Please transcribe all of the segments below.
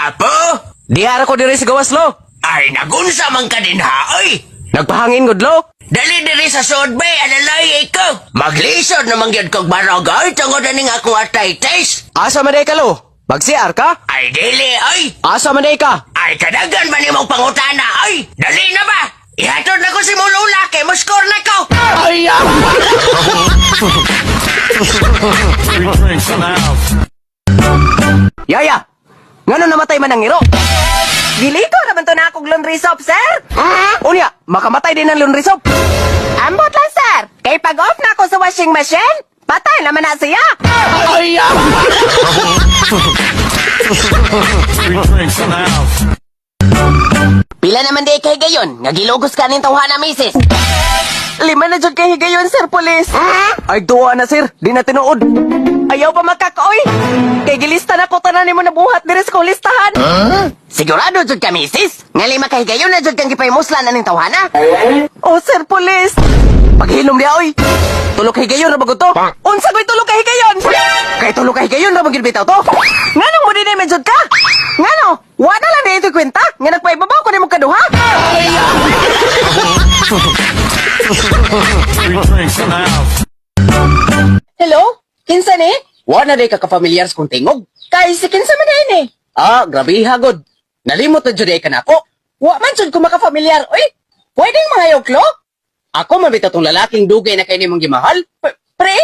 Apo? Diara ko diri sa gawas, lo. Ay, nagunsa man ka din ha, oy! Nagpahangin gud, lo. Dali diri sa sud bay, alalay ikaw. Maglisod naman gyud kog barog, oy, tungod aning akong arthritis. Asa man day ka, lo? Mag-CR ka? Ay, dili, oy! Asa man day ka? Ay, kadagan ba nimong pangutana, oy? Dali na ba? Ihatod na ko si Mulula kay muskor na ko. Ay! Free drinks in the house. Yaya! Ngano namatay man ang iro? Giliko naman to na akong laundry soap, sir. Unya, makamatay din ang laundry soap. Ambot lang, sir. Kay pag off na ako sa washing machine, patay naman na siya. Ay! Free drinks in the house. Pila naman di kay gayon, nga gilugos ka ning tawhana, misis. 5 na jud kay higayon, sir police. Ay, duwa na, sir. Di na tinuod. Ayaw pa makakoy. Kay gilista na ko tanan nimo nabuhat diri sa kong listahan. Sigurado jud ka, misis. Nga 5 kay gayon na jud kang gipaymuslan aning tawhana. Oh, sir police. Paghilom niya, oy. Tulok higayon ra bagod to. Unsa ko'y tulo ka higayon? Kay tulok higayon ra bagid bitaw to. Nganong mo dinay man jud ka? Ngano? Wa na lang dito kwenta nga nagpaibabaw ko nimo kaduha. Free drinks in the house. Hello? Kinsa ni? Wa na day ka ka-familiar sa kong tingog. Kay si kinsa man din eh. Ah, grabe hagod. Nalimot na jud ay ka nako. Wa man jud ko makafamilyar. Uy, pwedeng mga yoklo? Ako man bitaw tong lalaking dugay na kay nimong gimahal. Pre,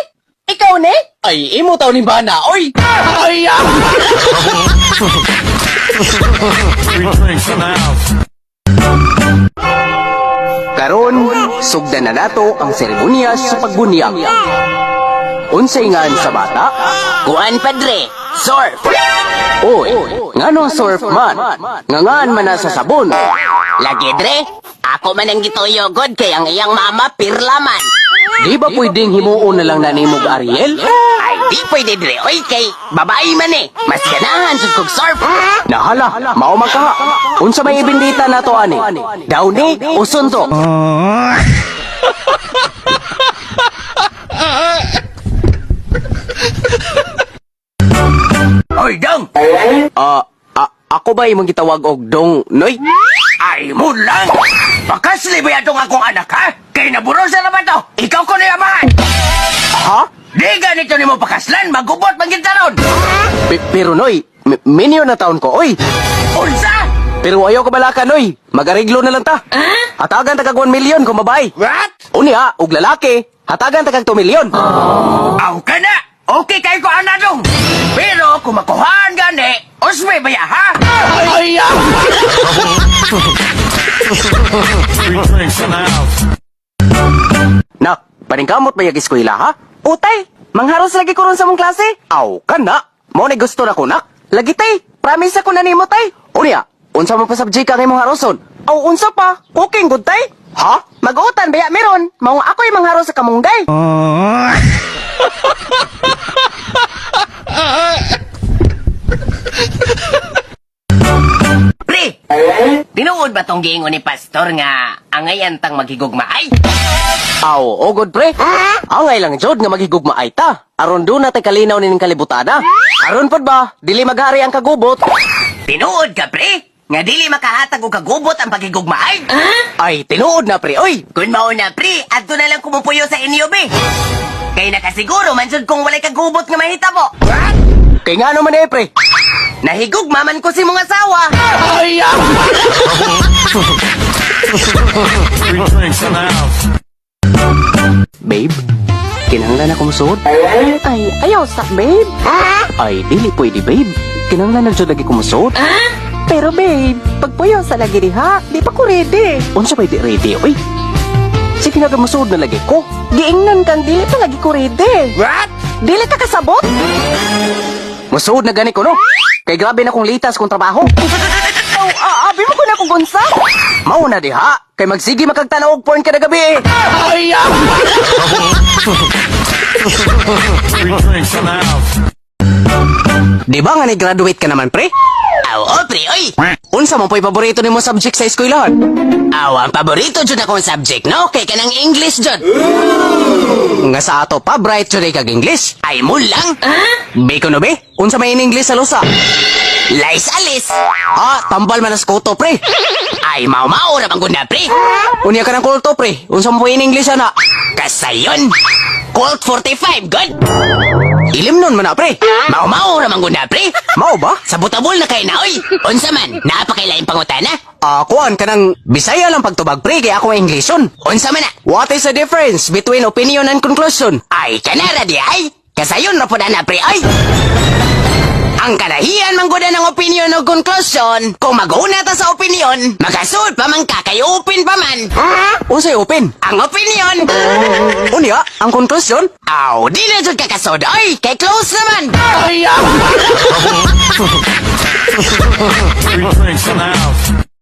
ikaw ni? Ay, imo taw ni bana, oy. Ay! Free drinks in the house. Karon, sugdan na nato ang seremonya sa pagbunyag. Unsay ngan sa bata? Kuan padre, surf. Oy, ngano surf man? Ngangan man na sa sabon. Lagi dre, ako man ang gituyo god kay ang iyang mama pirla man. Di ba pwedeng himuon na lang na nimog Ariel? Ay, di pwede dre, oy kay babae man eh. Mas ganahan jud kog surf. Nahala, mao man kaha. Unsa may ibindita nato ani? Downy o sunto? Oy, dong. Ah, ako ba imong gitawag og dong noy? Ay mo lang. Pakasli ba yatong akong anak ha? Kay naburosa naman to. Ikaw ko niyamahan. Ha? Di ganito nimo pakaslan, magubot man gid taron. Pero noy, minyo na taon ko, oy. Unsa? Pero ayaw ko balaka, noy. Magariglo na lang ta. Hatagan ta kag 1 million kung babae. What? Unya, og lalaki, hatagan ta kag 2 million. Aw ka na. Okay kay ko ana dong. Pero kung makuhaan gani, usme ba ya ha? Ay! Free drinks in the house. Nak, paningkamot ba yag eskwela ha? Utay, mangharos lagi ko ron sa mong klase. Aw, kana. Mao ni gusto na ko, nak. Lagi tay, promise ako na nimo tay. Unya, unsa man pa subject ang imong haroson? Aw unsa pa? Cooking good tay. Ha? Mag-utan baya meron. Mao nga ako'y mangharos sa kamunggay. Pre, tinuod ba tong giingon ni pastor nga angay antang maghigugmaay? Aw, ogod pre. Angay lang jod nga maghigugma ay ta. Aron do na tay kalinaw nining kalibutana. Aron pod ba, dili maghari ang kagubot. Tinuod ka pre? Nga dili makahatag og kagubot ang paghigugmaay? Ay, tinuod na pre, oy. Kun mao na pre, adto na lang kumupuyo sa inyo be. Kay nakasiguro man jud kung walay kagubot nga mahitabo. Kay ngano man eh pre. Nahigugma man ko si mong asawa. Ay! Free drinks in the house. Babe, kinahanglan ako musuod. Ay, ayaw sa babe. Ay, dili pwede babe. Kinahanglan na jud lagi ko musuod. Pero babe, pagpuyo sa lagi diha, di pa ko ready. Unsa may di ready, oy? Sige na musuod na lagi ko. Giingnan kang dili pa lagi ko ready. What? Dili ka kasabot? Musuod na gani ko no. Kay grabe na kong litas kong trabaho. Aw, abi mo ko na kung unsa? Mao na diha. Kay magsige makagtanaw og porn kada gabi eh. Ay! Free drinks in the house. Di ba nga ni-graduate ka naman, pre? Aw, oh, pre, oy. Unsa man po'y paborito nimo subject sa eskwelahan? Aw, ang paborito jud akong subject, no? Kay kanang English jud. Nga sa ato pa, bright jud ay kag English. Ay mo lang. Bacon no be? Unsa may in English sa lusa? Lais alis. Ah, tambal man as kuto, pre. Ay, mao-mao ra bang guna, pre. Unya ka ng kulto, pre. Unsa mo in English ana? Kasayon. Colt 45, good. Ilim nun man na, pre. Mao-mao ra man guna, pre. Mao ba? Sa butabol na kay na, oy. Unsa man, naa pa kay laing pangutana? Ah, kuan ka ng Bisaya lang pagtubag, pre, kay ako ang Engleson. Unsa man na? What is the difference between opinion and conclusion? Ay, kanara di ay. Kasayon ra pud ana, pre, ay. Ang kalahian man gud ng opinion o conclusion, kung mag-una ta sa opinion, makasud pa man ka kay open pa man. Unsay open? Ang opinion. Unya, ang conclusion? Aw, di na jud ka kasod, oy, kay close naman. Free drinks in the house.